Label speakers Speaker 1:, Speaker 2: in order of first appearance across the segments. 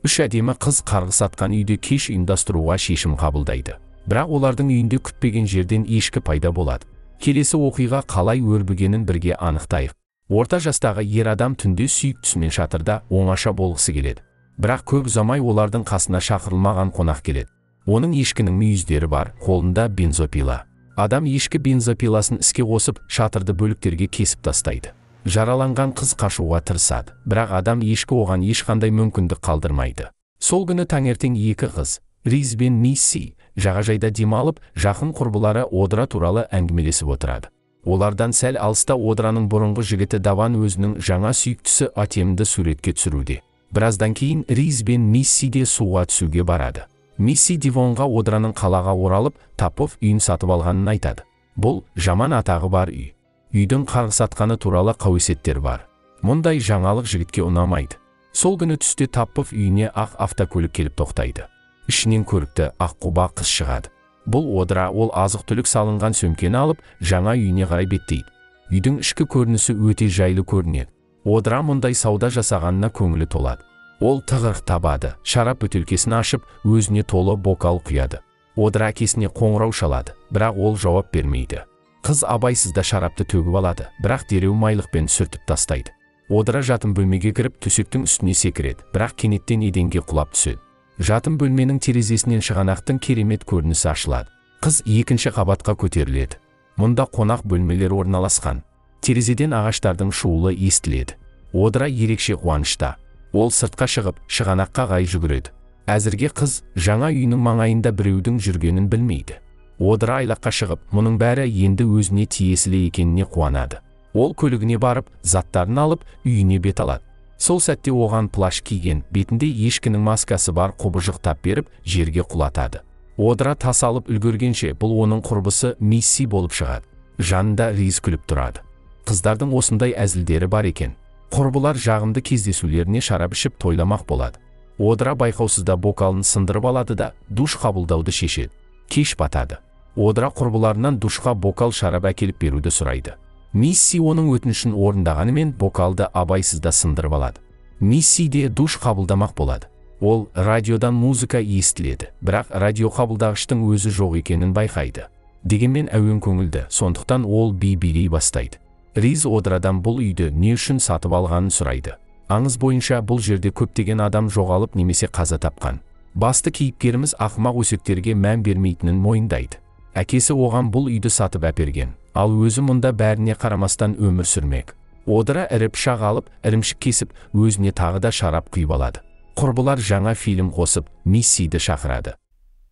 Speaker 1: Үш әдемі қыз қарғыс атқан үйде кеш ұйымдастыруға шешім қабылдайды. Бірақ олардың үйінде күтпеген жерден ешкі пайда болады. Келесі оқиға қалай өрбігенін бірге анықтайық. Орта жастағы ер адам түнде сүйіктісімен шатырда оңаша болғысы келеді. Бірақ көп ұзамай олардың қасына шақырылмаған қонақ келеді. Оның ешкінің мүйіздері бар, қолында бензопила. Адам ешкі бензопиласын іске қосып, шатырды бөліктерге кесіп тастайды. Жараланған қыз қашуға тырысады, бірақ адам ешкі оған ешқандай мүмкіндік қалдырмайды. Сол күні таңертең екі қыз, Риз бен Мисси, жағажайда демалып, жақын құрбылары Одра туралы әңгімелесіп отырады. Олардан сәл алыста Одраның бұрынғы жігіті Даван өзінің жаңа сүйіктісі Атемді суретке түсіруде. Біраздан кейін Риз бен Мисси де суға түсуге барады. Мисси Дивонға Одраның қалаға оралып, Тапов үйін сатып алғанын айтады. Бұл жаман атағы бар үй. Үйдің қарғыс атқаны туралы қауесеттер бар. Мұндай жаңалық жігітке ұнамайды. Сол күні түсте Тапов үйіне ақ автокөлік келіп тоқтайды. Ішінен көрікті аққұба қыз шығады. Бұл Одра, ол азық-түлік салынған сөмкені алып, жаңа үйіне қарай беттейді. Үйдің ішкі көрінісі өте жайлы көрінеді. Одра мұндай сауда жасағанына көңілі толады. Ол тығырық табады, шарап бөтелкесін ашып, өзіне толы бокал құяды. Одра әкесіне қоңырау шалады, бірақ ол жауап бермейді. Қыз абайсызда шарапты төгіп алады, бірақ дереу майлықпен сүртіп тастайды. Одра жатын бөлмеге кіріп, төсектің үстіне секіреді, бірақ кенеттен еденге құлап түседі. Жатын бөлменің терезесінен шығанақтың керемет көрінісі ашылады. Қыз екінші қабатқа көтеріледі. Мұнда қонақ бөлмелер орналасқан. Терезеден ағаштардың шуылы естіледі. Одра ерекше қуанышта. Ол сыртқа шығып, шығанаққа қарай жүгіреді. Әзірге қыз жаңа үйінің маңайында біреудің жүргенін білмейді. Одра айлаққа шығып, мұның бәрі енді өзіне тиесілі екеніне қуанады. Ол көлігіне барып, заттарын алып, үйіне бет алады. Сол сәтте оған плащ киген, бетінде ешкінің маскасы бар құбыжық тап беріп, жерге құлатады. Одра тас алып үлгергенше, бұл оның құрбысы Мисси болып шығады. Жанында Риз күліп тұрады. Қыздардың осындай әзілдері бар екен. Құрбылар жағымды кездесулеріне шарап ішіп тойламақ болады. Одра байқаусызда бокалын сындырып алады да, душ қабылдауды шешеді. Кеш батады. Одра құрбыларынан душқа бокал шарап әкеліп беруді сұрайды. Мисси оның өтінішін орындағанымен бокалды абайсызда сындырып алады. Мисси де душ қабылдамақ болады. Ол радиодан музыка естіледі, бірақ радио қабылдағыштың өзі жоқ екенін байқайды. Дегенмен әуен көңілді, сондықтан ол би билей бастайды. Риз Одрадан бұл үйді не үшін сатып алғанын сұрайды. Аңыз бойынша бұл жерде көптеген адам жоғалып немесе қаза тапқан. Басты кейіпкеріміз ақымақ өсектерге мән бермейтінін мойындайды. Әкесі оған бұл үйді сатып әперген, ал өзі мұнда бәріне қарамастан өмір сүрмек. Одра ірі пышақ алып, ірімшік кесіп, өзіне тағы да шарап құйып алады. Құрбылар жаңа фильм қосып, Миссиді шақырады.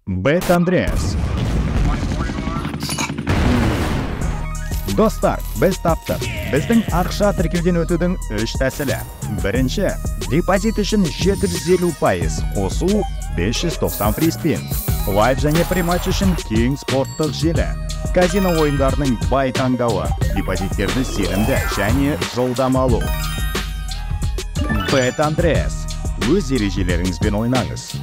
Speaker 2: Бет Андреас. Достар, біз таптық. Біздің ақша тіркеуден өтудің үш тәсілі. Бірінші, депозит үшін 750%, қосу 590 фриспин. Лайв және прематч үшін кең спорттық желі. Казино ойындарының бай таңдауы, депозиттерді сенімді және жылдам алу. Бет Андреас. Өз ережелеріңізбен ойнаңыз.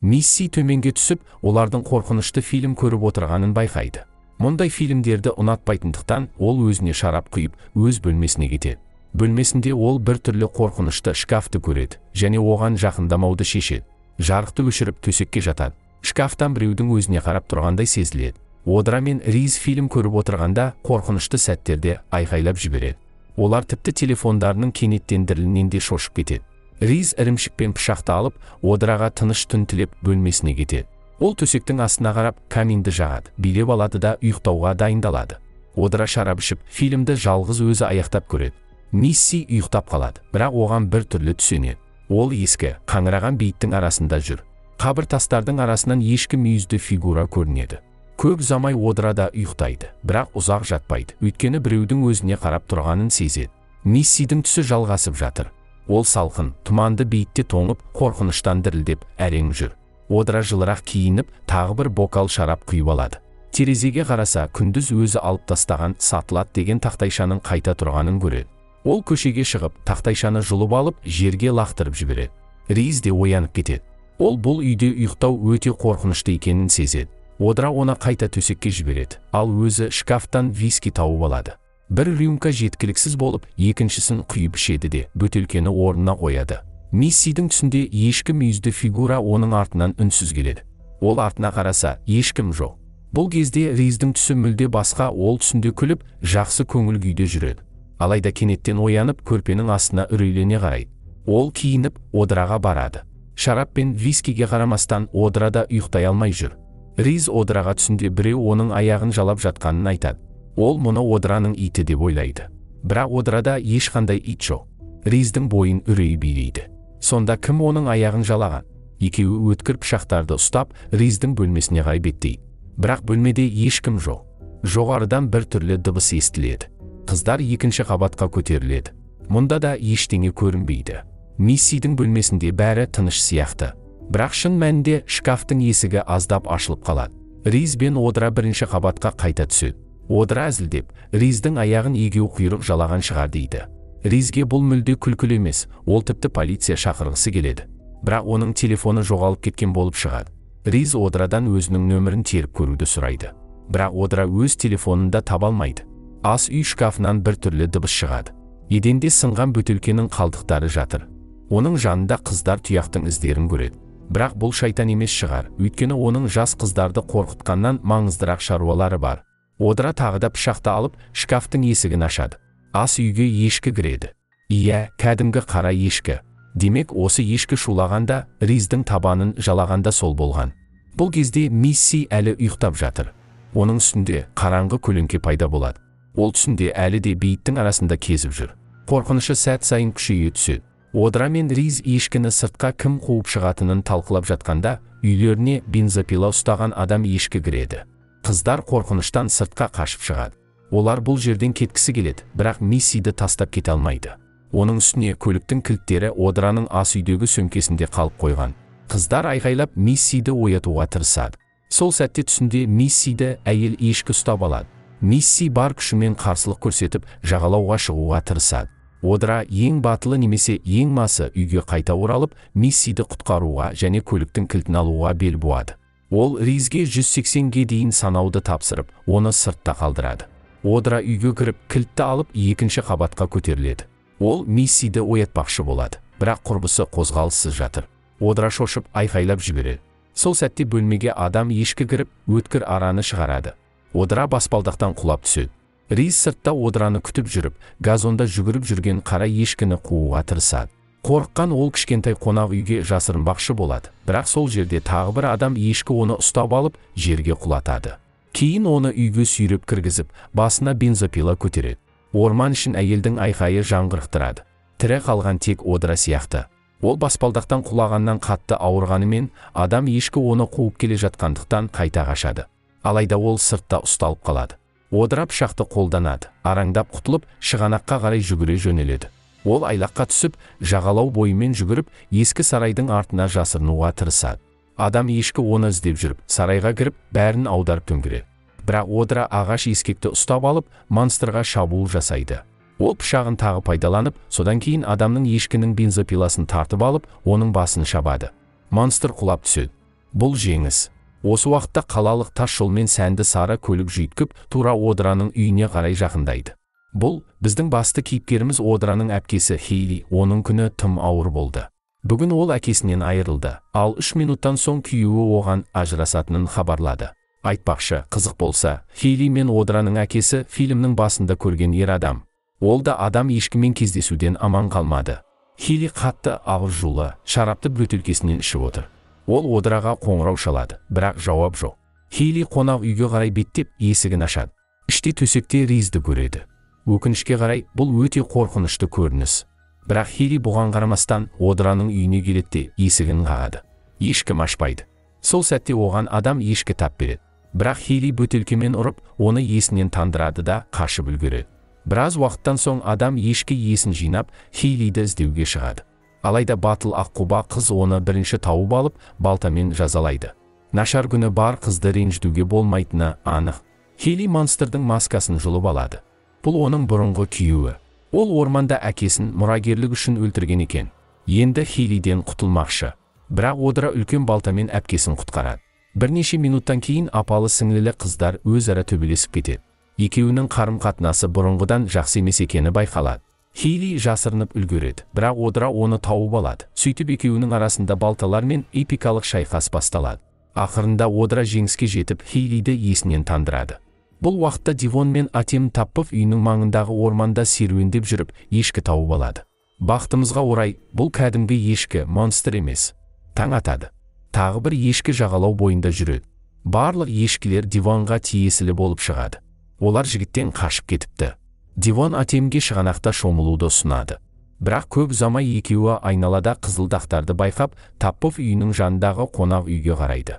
Speaker 1: Мисси төменге түсіп, олардың қорқынышты фильм көріп отырғанын байқайды. Мұндай фильмдерді ұнатпайтындықтан ол өзіне шарап құйып, өз бөлмесіне кетеді. Бөлмесінде ол бір түрлі қорқынышты шкафты көреді және оған жақындамауды шешеді. Жарықты өшіріп төсекке жатады. Шкафтан біреудің өзіне қарап тұрғандай сезіледі. Одра мен Риз фильм көріп отырғанда қорқынышты сәттерде айқайлап жібереді. Олар тіпті телефондарының кенеттен дірілінен де шошып кетеді. Риз ірімшік пен пышақты алып, Одраға тыныш түн тілеп бөлмесіне кетеді. Ол төсектің астына қарап каминді жағады, билеп алады да ұйықтауға дайындалады. Одра шарап ішіп, фильмді жалғыз өзі аяқтап көреді. Мисси ұйықтап қалады, бірақ оған бір түрлі түсенеді. Ол ескі, қаңыраған бейіттің арасында жүр. Қабір тастардың арасынан ешкі мүйізді фигура көрінеді. Көп ұзамай Одра да ұйықтайды, бірақ ұзақ жатпайды, өйткені біреудің өзіне қарап тұрғанын сезеді. Миссидің түсі жалғасып жатыр. Ол салқын, тұманды бейітте тоңып, қорқыныштан дірілдеп, әрең жүр. Одра жылырақ киініп, тағы бір бокал шарап құйып алады. Терезеге қараса, күндіз өзі алып тастаған сатылат деген тақтайшаның қайта тұрғанын көреді. Ол көшеге шығып, тақтайшаны жұлып алып, жерге лақтырып жібереді. Риз де оянып кетеді. Ол бұл үйде ұйықтау өте қорқынышты екенін сезеді. Одра оны қайта төсекке жібереді, ал өзі шкафтан виски тауып алады. Бір рюмка жеткіліксіз болып, екіншісін құйып ішеді де, бөтелкені орнына қояды. Миссидің түсінде ешкі мүйізді фигура оның артынан үнсіз келеді. Ол артына қараса, ешкім жоқ. Бұл кезде Риздің түсі мүлде басқа, ол түсінде күліп, жақсы көңіл күйде жүреді. Алайда кенеттен оянып, көрпенің астына үрейлене қарайды. Ол киініп, Одраға барады. Шарап пен вискиге қарамастан Одрада ұйықтай алмай жүр. Риз Одраға түсінде біреу оның аяғын жалап жатқанын айтады. Ол мұны Одраның иті деп ойлайды. Бірақ Одрада ешқандай ит жоқ. Риздің бойын үрей билейді. Сонда кім оның аяғын жалаған? Екеуі өткір пышақтарды ұстап, Риздің бөлмесіне қарай беттейді. Бірақ бөлмеде ешкім жоқ. Жоғарыдан бір түрлі дыбыс естіледі. Қыздар екінші қабатқа көтеріледі. Мұнда да ештеңе көрінбейді. Миссидің бөлмесінде бәрі тыныш сияқты. Бірақ шын мәнінде шкафтың есігі аздап ашылып қалады. Риз бен Одра бірінші қабатқа қайта түседі. Одра әзілдеп, Риздің аяғын егеу құйрық жалаған шығар дейді. Ризге бұл мүлде күлкілі емес, ол тіпті полиция шақырғысы келеді. Бірақ оның телефоны жоғалып кеткен болып шығады. Риз Одрадан өзінің нөмірін теріп көруді сұрайды. Бірақ Одра өз телефонын да таба алмайды. Ас үй шкафынан бір түрлі дыбыс шығады. Еденде сынған бөтелкенің қалдықтары жатыр. Оның жанында қыздар тұяқтың іздерін көреді. Бірақ бұл шайтан емес шығар, өйткені оның жас қыздарды қорқытқаннан маңыздырақ шаруалары бар. Одра тағы да пышақты алып, шкафтың есігін ашады. Ас үйге ешкі кіреді. Иә, кәдімгі қара ешкі. Демек, осы ешкі шулағанда, Риздің табанын жалағанда сол болған. Бұл кезде Мисси әлі ұйықтап жатыр. Оның үстінде қараңғы көлеңке пайда болады. Ол түсінде әлі де бейіттің арасында кезіп жүр. Қорқынышы сәт сайын күшейе түседі. Одра мен Риз ешкіні сыртқа кім қуып шығатынын талқылап жатқанда, үйлеріне бензопила ұстаған адам ешкі кіреді. Қыздар қорқыныштан сыртқа қашып шығады. Олар бұл жерден кеткісі келеді, бірақ Миссиді тастап кете алмайды. Оның үстіне көліктің кілттері Одраның ас үйдегі сөмкесінде қалып қойған. Қыздар айғайлап Миссиді оятуға тырысады. Сол сәтте түсінде Миссиді әйел ешкі ұстап алады. Мисси бар күшімен қарсылық көрсетіп, жағалауға шығуға тырысады. Одра ең батылы немесе ең масы үйге қайта оралып, Миссиді құтқаруға және көліктің кілтін алуға бел буады. Ол Ризге 180-ге дейін санауды тапсырып, оны сыртта қалдырады. Одра үйге кіріп, кілтті алып, екінші қабатқа көтеріледі. Ол Миссиді оятпақшы болады, бірақ құрбысы қозғалыссыз жатыр. Одра шошып айқайлап жібереді. Сол сәтте бөлмеге адам ешкі кіріп, өткір араны шығарады. Одра баспалдақтан құлап түседі. Риз сыртта Одраны күтіп жүріп, газонда жүгіріп жүрген қара ешкіні қууға тырысады. Қорыққан ол кішкентай қонақ үйге жасырынбақшы болады, бірақ сол жерде тағы бір адам ешкі оны ұстап алып, жерге құлатады. Кейін оны үйге сүйреп кіргізіп, басына бензопила көтереді. Орман ішін әйелдің айқайы жаңғырықтырады. Тірі қалған тек Одра сияқты. Ол баспалдақтан құлағаннан қатты ауырғанымен, адам ешкі оны қуып келе жатқандықтан қайта қашады. Алайда ол сыртта ұсталып қалады. Одра пышақты қолданады, араңдап құтылып, шығанаққа қарай жүгіре жөнеледі. Ол айлаққа түсіп, жағалау бойымен жүгіріп, ескі сарайдың артына жасырынуға тырысады. Адам ешкі оны іздеп жүріп, сарайға кіріп, бәрін аударып төңкереді. Бірақ Одра ағаш ескекті ұстап алып, монстрға шабуыл жасайды. Ол пышағын тағы пайдаланып, содан кейін адамның ешкінің бензопиласын тартып алып, оның басын шабады. Монстр құлап түседі. Бұл жеңіс. Осы уақытта қалалық тас жолмен сәнді сары көлік жүйткіп, тура Одраның үйіне қарай жақындайды. Бұл біздің басты кейіпкеріміз Одраның әпкесі Хейли, оның күні тым ауыр болды. Бүгін ол әкесінен айырылды, ал 3 минуттан соң күйеуі оған ажырасатынын хабарлады. Айтпақшы, қызық болса, Хейли мен Одраның әкесі фильмнің басында көрген ер адам. Ол да адам ешкіммен кездесуден аман қалмады. Хейли қатты ауыр шарапты бөтелкесінен ішіп отыр. Ол Одраға қоңырау шалады, бірақ жауап жоқ. Хейли қонақ үйге қарай беттеп, есігін ашады. Іште төсекте Ризді көреді. Өкінішке қарай, бұл өте қорқынышты көрініс. Бірақ Хейли бұған қарамастан Одраның үйіне келеді де есігін қағады. Ешкім ашпайды. Сол сәтте оған адам ешкі тап береді. Бірақ Хейли бөтелкемен ұрып, оны есінен тандырады да қашып үлгереді. Біраз уақыттан соң адам ешкі есін жинап, Хейлиді іздеуге шығады. Алайда батыл аққұба қыз оны бірінші тауып алып, балтамен жазалайды. Нашар күні бар қызды ренжітуге болмайтыны анық. Хейли монстрдың маскасын жұлып алады. Бұл оның бұрынғы күйеуі. Ол орманда әкесін мұрагерлік үшін өлтірген екен. Енді Хейлиден құтылмақшы. Бірақ Одра үлкен балтамен әпкесін құтқарады. Бірнеше минуттан кейін апалы сіңлілі қыздар өзара төбелесіп кетеді. Екеуінің қарым-қатынасы бұрынғыдан жақсы емес екені байқалады. Хейли жасырынып үлгереді, бірақ Одра оны тауып алады. Сөйтіп, екеуінің арасында балталар мен эпикалық шайқас басталады. Ақырында Одра жеңіске жетіп, Хейлиді есінен тандырады. Бұл уақытта Дивон мен Атем Таппов үйінің маңындағы орманда серуендеп жүріп, ешкі тауып алады. Бақытымызға орай, бұл кәдімгі ешкі, монстр емес. Таң атады. Тағы бір ешкі жағалау бойында жүреді. Барлық ешкілер Дивонға тиесілі болып шығады. Олар жігіттен қашып кетіпті. Дивон Атемге шығанақта шомылуды ұсынады. Бірақ көп ұзамай екеуі айналада қызыл дақтарды байқап, Таппов үйінің жанындағы қонақ үйге қарайды.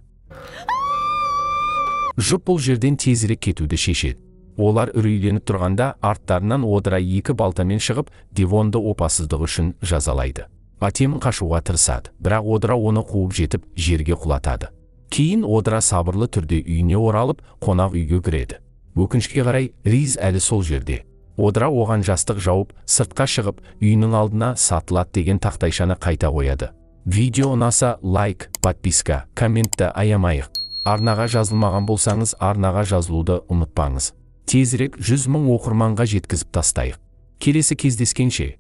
Speaker 1: Жұп бұл жерден тезірек кетуді шешеді. Олар үрейленіп тұрғанда, арттарынан Одра екі балтамен шығып, Дивонды опасыздығы үшін жазалайды. Атем қашуға тырысады, бірақ Одра оны қуып жетіп, жерге құлатады. Кейін Одра сабырлы түрде үйіне оралып, қонақ үйге кіреді. Өкінішке қарай, Риз әлі сол жерде. Одра оған жастық жауып, сыртқа шығып, үйінің алдына «Сатылады» деген тақтайшаны қайта қояды. Видео ұнаса, лайк, подписка, комментті аямайық. Арнаға жазылмаған болсаңыз, арнаға жазылуды ұмытпаңыз. Тезірек 100 мың оқырманға жеткізіп тастайық. Келесі кездескенше.